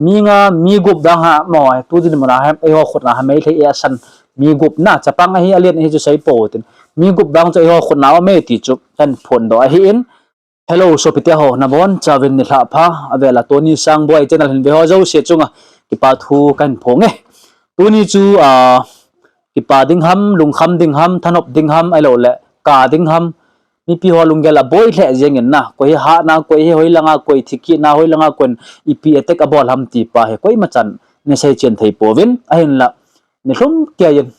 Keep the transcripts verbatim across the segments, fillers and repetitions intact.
Mi nga, mi gup dang ha, mo, tu din muna ha, eiho khutna ha, Meitei asan, mi gup na, chapang ahi, alen ahi chu sei po tin. Mi gup dang chu eiho khutna a um e ti chu, kan phondoh ahi in. Hello, sopite ho, nabon chauvin nilhah pha, avela Tony Sangboi channel hin ve ho jouse chunga, kipa thu kan phong e. Tuni chu, a, kipa ding ham, lungkham ding ham, thanop ding ham, ahilou le, ka ding ham, mipi ho lunggel aboi lheh jeng in na, koi hi hahna, koi hi hoilanga, koi thi kitna, hoilanga, koi ipi attack abol ham ti pa hi, koima chan, nei sei chen thei pouvin, ahinla, nilhum kei in,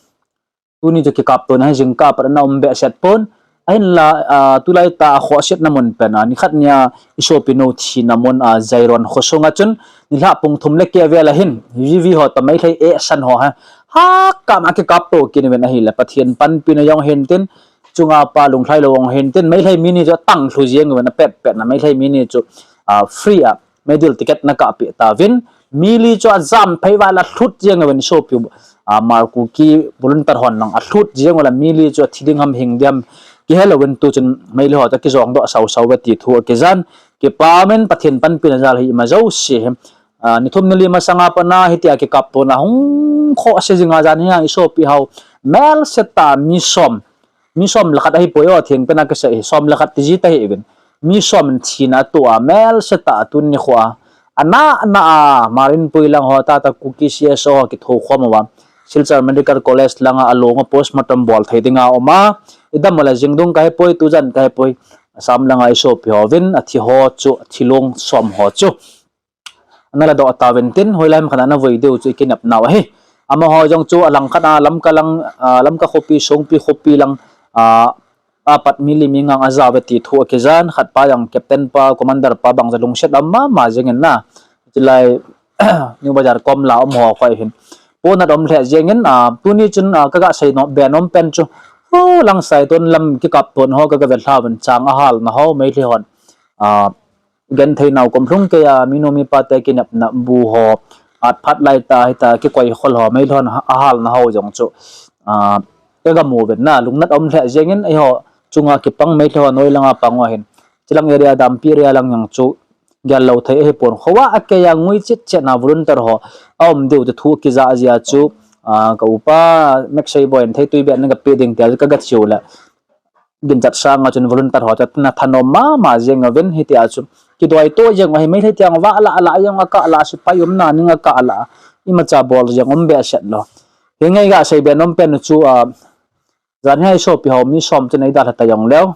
tuni chu kikaptona hi jingkah a pat ana um behseh pon, ahinla, a, tulai tah a khohsetna mun pen a, nikhat nia, i sopi nu thina mun a, Jairon khosunga chun, nilhah pung thum le keh vel a hin, V V ho toh Meitei asan ho ha, ha kama kikapto kit uvin ahile, Pathen panpina jong hintin, chunga pa lunglhai lou jong hintin, Meitei mi ni chu atang lhu jeng uvin apet petna, Meitei mi ni chu, a, free a, medical ticket ana kapeh tauvin, mi li chu ajam phei uva la lhut jeng uvin sopi, a, Hmar Kuki volunteer hon lang alhut jeng ula mi li chu athi ding ham hing ding ham kihe louvin tu chun Meitei ho toh kijong doh sau sau uve ti thu akijan, kipa umin Pathen panpina jal hi ima jouse hi, a, nithum nili masanga pat a hitia kikaptona hung khohse jinga jan hi a i sopi ho melse tah mi som, mi som le khat ahipoi o, thengpen a kisei hi, som le khat ti ji ta hih uvin. Mi som in thina atoh a, melse tah a tuni nikho a. Ana, ana a, Hmar Inpui lang ho, Tata Kuki C S O ho kithokhom uva. Silchar Medical College langa along a postmortem bol thei dinga um a. Idam ule jingdung kahepoi, tujan kahepoi. Assam langa i sopi hovin, athi ho chu, athi long som ho chu. Ana ladoh tauvin tin, hoilai ham khat a ana vui diu chu i kinepnau ahi. Amaho jong chu alangkhat a Lamka lang, a, Lamka khopi, Songpi khopi lang, a, apat mi li mi nga nga ajao uve ti thu akijan, khat pa jong captain pa, commander pa bang jong lungset um mama jeng in na. Chulai New Bazar kom la um ho koi hin. Ponat um lheh jeng in, a, tuni chun, a, kaga sei nom, be nom pen chu. Ho lang Saiton lam kikapton ho kaga ve lha uvin chang ahal na ho Meitei hon. A, genthei nau kom lhung kei a, minu mipa te kinepna bu ho, at phat lai tah, hita kikoi khol ho, Meitei hon ahalna ho jong chu, a, kaga mu uvin na, lungnat um lheh jeng in, eiho, chunga kipang Meitei ho, noi langa pang ho hin. Chilang area, Dampi area lang jong chu, gel lou thei ahipon, khoa akei a ngui chet chet na volunteer ho, aum diu te thu kija jia chu, a, ka upa, Mek Seiboi in thei tui beh na kapeh ding tia, kaga chiu le. Ginchat sanga chun volunteer ho chu ana thanom mama jeng uvin hitia chu. Kidoi to jeng u ahi Meitei tiang va la la jeng a ka la sipai umna ning a ka la. Imacha bol jeng um behseh lou. Hinge ga sei be nom pen chu a, jan hi a i sopi ho mi som chu nei dalha ta jong leu.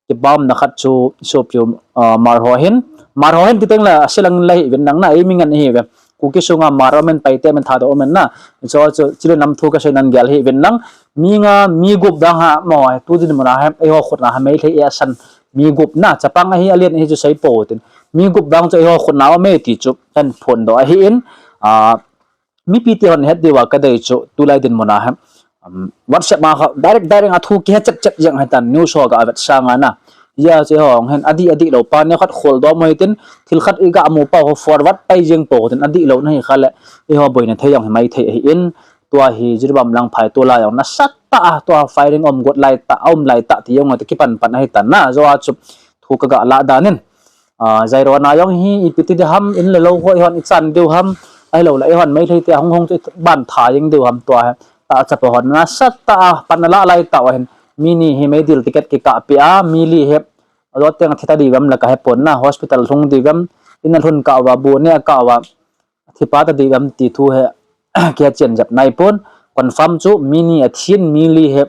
Kipah umna khat chu i sopi u, a, Hmar ho hin. Hmar ho hin ti teng le a silang la hih uvin nang na ei mi ngen hi uve. Kuki sunga Hmar um in Paite um in Thadou um in na. Chu chu chule nam thu kasei nan gel hih uvin nang. Mi nga, mi gup dang ha, mo, tu din muna ha, eiho khutna ha, Meitei asan, mi gup na, chapang ahi, alen ahi chu sei po tin. Mi gup dang chu eiho khutna a um e ti chu, kan phondoh ahi in, a, mipi te hon het diu a kadei chu, tulai din muna ha, um, WhatsApp ma kha, direct, direct a thu kihe chet chet jeng hitan, news ho ga vet sanga na. Hia chu eiho hin, adih, adih lou pa, neo khat khol dom u hitin, thil khat i ga mu pa ho forward pai jeng po tin, adih lou na hi kha le, eiho boina thei jong hi mai thei ahi in, tua hi Jiribam lang phai tu lai jong nasatah a, tua firing um got lai tah, um lai tah ti jong ati kipan pan ahi tan na, jo a chu thu kaga lah dan in. A, Jairona jong hi ipi ti di ham, in le lou ho eihon i chan diu ham, ahilou le eihon Meitei te hung hung chu i ban tha jeng diu ham tua hi. Tah chapa hon nasatah a, pan a lah lai tah u ahin. Mi ni hi medical ticket kikah peh a, mi li hi, alo teng a thi ta diu vem le kahe pon na, hospital lhung diu vem, in a lhun kah uva, bu ne a kah uva, thi pa ta diu vem ti thu hi, kihe chen jep nai pon, confirm chu mi ni a thin mi li hi,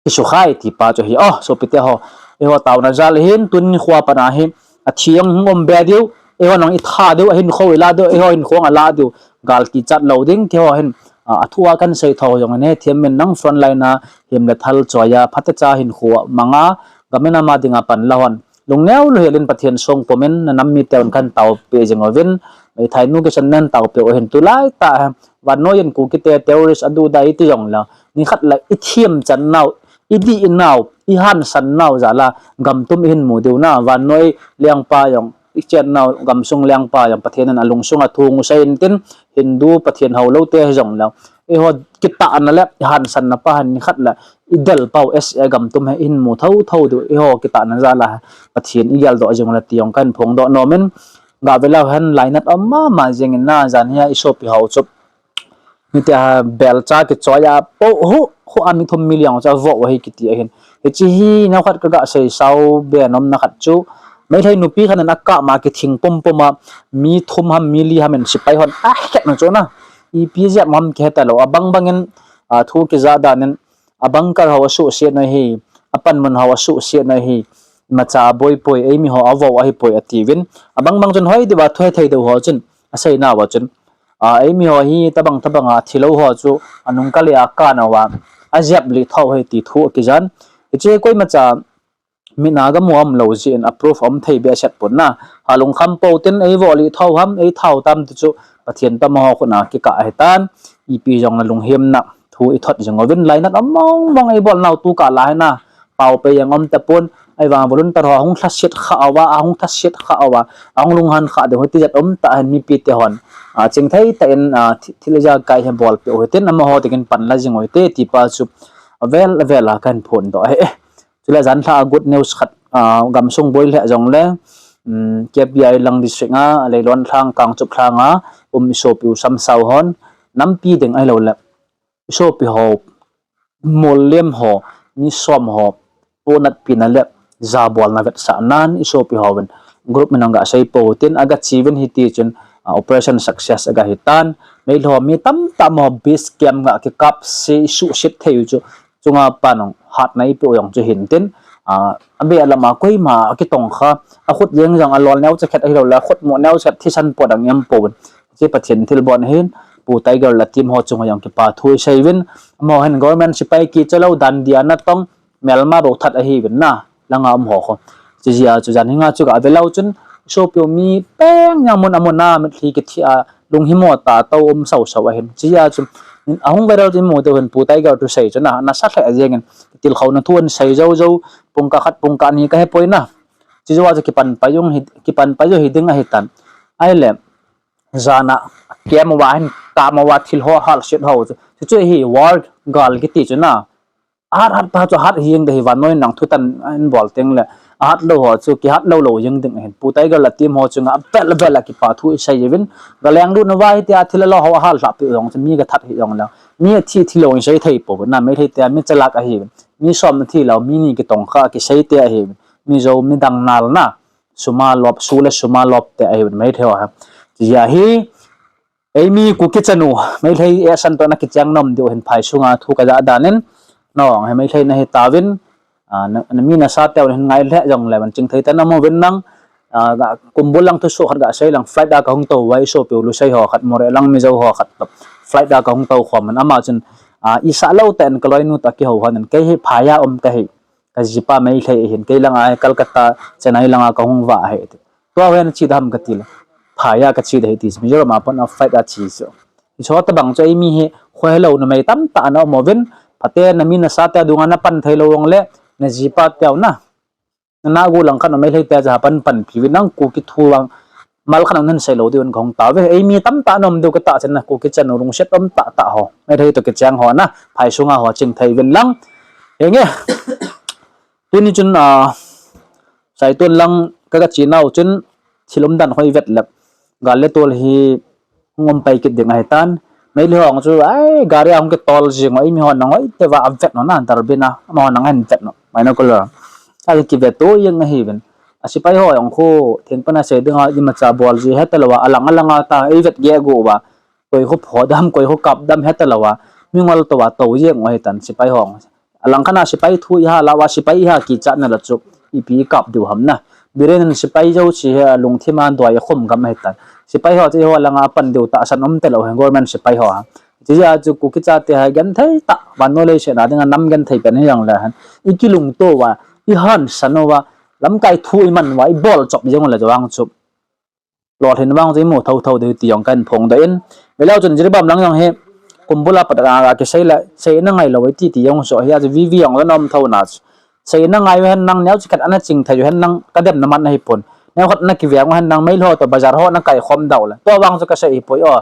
kisukhai ti pa chu hi, o, sopite ho, eiho taona jal hin, tuni nikho a pat a hi, athi jong hung um be diu, eiho nang i tha diu, ahinkho i la diu, eiho hinkho a la diu, gal kichat lou ding, keiho hin, a, a thu a kan sei tho jong ne, thiam min nang front line a, him le thal choi a, phatecha hinkho manga, gam in ama dinga pan la hon. Lungneo louhel in Pathen song pum in, na nam mite un kan taopi jing uvin, Meitei nu kisan nan taopi u hin tulai tah, vannoi in Kukite terrorist adu dai ti jong le, nikhat le i thiam chan nau, i dih nau, i hansan nau jal a, gam tum i hin mu diu na, vannoi lengpa jong, i chen nau, gamsung lengpa jong, Pathen in a lungsung a thu hung sei in tin, Hindu Pathen hou lou te hi jong le, eiho kitahna le, i hansanna pa hin nikhat le, i del pau S A gam tum hi i hin mu tho tho diu, eiho kitahna jal a, Pathen i geldoh jing u le ti jong kan phongdoh nom in, Gah ve leu hen lainat um mama jeng in na, jan hi a i sopi ho chu. Hitia belcha kichoi a po hu hu a mi thum mi li jong chu avo u ahi kiti ahin. Hiche hi neokhat ka gah sei sao be nom na khat chu, Meitei nupi khat in akap ma kithing pum pum a, mi thum ham mi li ham in sepai hon akhet na chu na. Ipi jep ham kihe talou, abang bang in, a, thu kija dan in, a bunker ho asuhset na hi, a panmun ho asuhset na hi, imacha aboi poi, eimi ho avo ahi poi atiuvin. Abang bang chun hoi diuva thu hethei deu ho chun, asei nauva chun, a, eimi ho hi tabang tabang a thilou ho chu anung kale a kana uva, ajep lih thou ahi ti thu akijan. Hiche koimacha mit a gamu umlou jeh in a proof um thei behseh pon na. Halungkham pou tin eivo lih thou ham, ei thou tam ti chu Pathen toh amaho khut a kikah ahitan, ipi jong na lunghemna thu ithot jing uvin, lainat um mong mong eibol nau tu kah la hi na. Pao pe jeng um tapon, ahivang volunteer ho ahung lhaset kha uva, ahung lhaset kha uva, ahung lunghan kha ding u ti jat um tah hin mipi te hon, a, chingthei tah in, a, thi-, thil ijakai hi bol peh u hitin, amaho dingin pan la jing u hite ti pa chu avel avel a kahin phondoh ahi. Chule jan lha a good news khat, a, gamsung boi lheh jongle, um, K P I lang district a, Leilon lhang, Kangchup lhang a um i sopi u Samsao hon nampi ding ahilou le i sopi ho, mollem ho, mi som ho, ponatpina le jabolna vetsahnan i sopi hovin group min a gasei pou tin agache uvin hiti chun, a, operation success agahitan. Meilhei mi tamtah mo base camp ga kikapse i suhset thei u chu chunga pan jong hatna eipeh u jong chu hintin, a, abeh lam a koima akitongkha, akhut jeng jong alol neocha khat ahilou le akhut mo neocha khat thisan pot dang ium pouvin. Hiche Pathen thilbol ahin, Pu Tiger le team ho chunga jong kipa thu isei uvin, amaho hin government sepai kicha lou dan dia natong, melma bou that ahiuvin na, langa um ho kho. Chujeh a chu jan hinga chu gah ve leu chun, sopi u mi peng jong mun amun a mitlhi kithi a, lunghimo tah a tou um sau sau ahin. Chujeh a chu, ahung viral chu imu diu hin Pu Tiger thusei chu na, nasa lheh jeng in, tilkhouna thu ahin sei jou jou, pungkah khat pungkah ni kahe poi na. Chujou a chu kipan pai jong hi, kipan pai jong hiding ahitan. Ahile, jan a, camp uva hin, camp uva thil ho halset ho chu, chuchu hi war gal kiti chu na. Ahat hat pa chu ahat jeng ding ahi, vannoi in thutan ahin bol teng le, ahat lou ho chu kihat lou lou jeng ding ahin. Pu Tiger le team ho chunga avel vel a kipa thu isei uvin, galeng lut nauva hitia thil alo ho ahal lhah peh u jong chu mi gathat hih jongleng, mi athi thi lou in sei thei pouvin na, Meitei te mi chalak ahiuvin. Mi som athi lou, mi ni kitongkha kisei te ahiuvin. Mizo midang nal na, sum a lop, su le sum a lop te ahiuvin Meitei ho hi. Chujeh a hi, eimi Kuki chanu, Meitei ehsan toh na kicheng nom diu hin phai sunga thu kaja dan in, nang hi Meitei nahi tauvin, a, na, na mi nasa teu nahin ngai lheh jongle, van chingthei tah in um uvin nang, a, ga, kumbul lang thusoh khat gasei lang, flight a kahung tou uva i sopi u Lusei ho khat, Moreh lang Mizo ho khat toh, flight a kahung tou khom in ama chun, a, isah lou tah in kaloinu toh kihou hon in, kei hi phai a um kahi, kajipa Meitei ahin, kei langa hi Calcutta, Chennai langa kahung vah ahi ti. Tua hoiya nache ding ham katile, phai a kache ding ahi ti chu, Mizoram a pat a flight a che chu. Hiche tabang chu eimi hi khohelou numei tamtah ana um uvin, phaten na mi nasa te dunga napan thei lou jongle, najipa teu na, nana gu lang khat u Meitei te chu apan panpi uvin, nang Kuki thu vang mal khat u nahin sei lou diuvin kahung tauve. Eimi tamtah ana um diu katahsan na, Kuki chanu lungset um tah tah ho, Meitei toh kicheng ho na, phai sunga ho chingthei uvin lang. Henge, tuni chun, a, Saitun lang ka, kache nau chun thil umdan hoi vet le, gal le tol hi hung um pai kit ding ahitan. Meitei ho chu, ai, gari a hung kitol jing u, eimi hon nang hoi teva avet u na, darbin a, amaho nang ahin vet u, binocular a kivet u jeng ahiuvin. A sepai ho jong khu, thengpan a sei dinga imacha bol ji hetalouva, alang alanga ta eivet geh gu uva, koi khu pho dam, koi khu kap dam hetalouva, mingol touva tou jeng u ahitan sepai ho. Alang khat a sepai thu ihal uva, sepai iha kichat na le chu, ipi ikap diu ham na. Biren in sepai jouse hi alungthim a doi akhum gam ahitan. Sepai ho chu eiho langa pan diu tahsan um talou hi, government sepai ho a. Chujeh a chu Kuki chate hi genthei tah, vannoi leiset a dinga nam genthei pen hijongle hen, ikilungto uva, ihansan uva, lamkai thu iman uva, ibol chop jeng u le chu vang chu lolhin vang chu imu thotho diu ti jong kahin phongdoh in. Veleu chun Jiribam lang jong hi, kumbul a pat a kisei le, seina ngailou iti ti jong chu, hia chu V V jong ana um tho na chu. Seina ngai u hen nang, neocha khat ana chingthei u hen nang, kademna man ahipon. Neokhat nakiveng u hen nang, Meitei ho toh bazar ho nakaikhom dau le, tua vang chu kasei ahipoi o.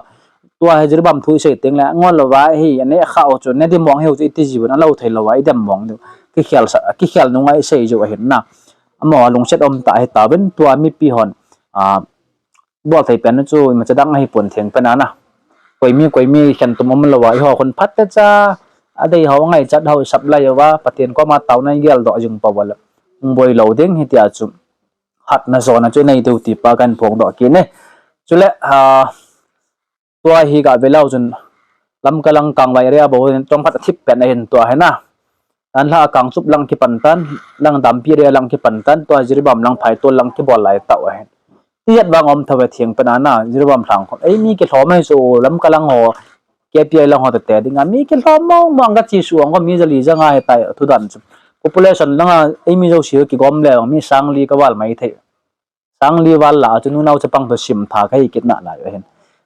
Tua hi Jiribam thu isei teng le, ngol louva hi, aneh kha u chu, ne di mong hiu chu iti jiuvin, alou thei louva idem mong diu, kikhel sa, kikhel nunga isei jiu ahin na. Amaho lungset um tah ahitauvin, tua mipi hon, a, bol thei pen chu imacha dang ahipon theng pen ana. Koimi koimi khen tum umlou a, eiho khun phat techa, adei ho ngaichat ho sap lai uva, Pathen koma taona igeldoh jing pou le hung boi lou ding hitia chu hatna jona chu inei diu ti pa kahin phongdoh kit e. Chule, tua hi gah velou chun Lamka lang Kangvai area bou hin chomkhat athip pen ahin tua hi na. Tanlha a Kangchup lang kipan tan, lang Dampi area lang kipan tan, tua Jiribam lang Phaitol lang kibol lai tah ahin. Tihet vang um thou ve theng pen ana, Jiribam lhang khom. Eimi kilhom ahi chu Lamka lang ho, K P I lang ho tete dinga mi kilhom mong mong, kachesuh ang kho mi jali janga hitai thudan chu. Population langa eimi jouse kigom le vang mi sangli kaval mai thei. Sangli val lah a chu nunao chapang toh simtha kahi kit nalai u ahin.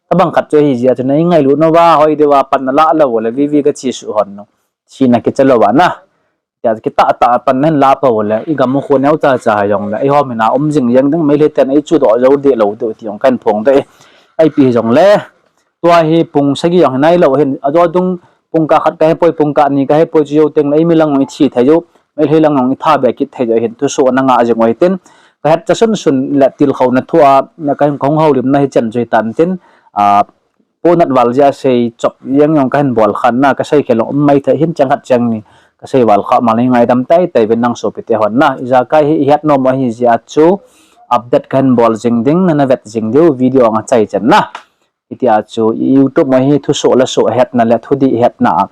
Tabang khat chu ahijeh a chu na ingailut nauva, hoi diuva pan nalah lou le vivi kachesuh hon nung. Sina kicha louva na. Tia kitah tah pan nahin lah pou le, igam u khu neocha cha hijongle, eiho mina um jing jeng ding, Meitei ten eichudoh jou deh lou diu ti jong kahin phongdoh e. Ipi hijongle, tua hi pung sagi jong hi nailou hin, ajo dung pung kah khat kahepoi, pung kah ni kahepoi chu jou tengle, eimi lang jong ithi thei jou, Meitei lang jong itha be kit thei jou hin, thusoh nanga jing u hitin, kahetcha sunsun le tilkhouna thua, na kahin kahung houlimna hichan chu hitan tin, a, ponat val jeh a sei chop jeng jong kahin bol khan na, kasei khel jong um maithei hin, chang khat chang ni kasei val kha, malei ngaidam teitei uvin nang sopite hon na, ijakai hi ihet nom u ahijeh a chu update kahin bol jing ding, nana vet jing diu video anga chai chan na. Hitia chu YouTube ma hi thusoh le soh hetna le thudih hetna a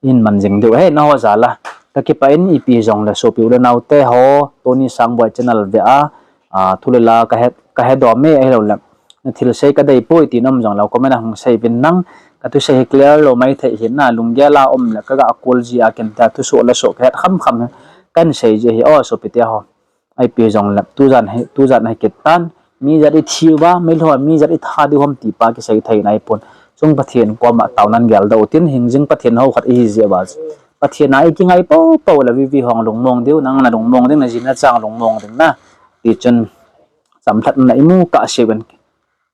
ihin man jing diu ahi, nangho jal a. Kakipah in ipi jongle sopi u le naote ho, Tony Sangboi channel ve a, a, thu le la kahe, kahedom e ahiloule, nathilsei kadeipoi ti na um jongle comment a hung sei uvin nang, kathusei hi clear lou maithei hin na, lunggel a um le kaga kol ji a ken tia thusoh le soh kahet khamkham kahin sei ji ahi o sopite ho. Ipi jongle tujan hi, tujan hi kit tan, mi jat ithi uva, Meitei ho mi jat itha diu ham ti pa kisei thei naipon. Chung Pathen koma taonan geldoh utin, hingjing Pathen ho khat ihi jeh uva chu, Pathen a ikingai poupou le vivi hong lungmong diu, nang nalungmong ding, naji nachang lungmong ding na. Tichun chamlhatna imu kahseuvin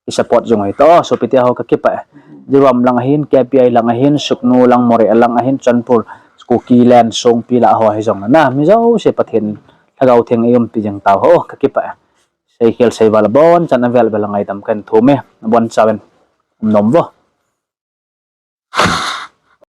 kisupport jing u hite o sopite ho, kakipah e. Jiribam lang ahin, K P I lang ahin, Sugnu lang, Moreh lang ahin, Churachandpur, Kuki land, Songpi lah ho hijongle na, mi jouse Pathen Lhagao Theng eiumpi jing tauhen, kakipah e. Seikhel seival abonchan avel vel a ngaidam kahin thum e, abonchauvin umnom vo.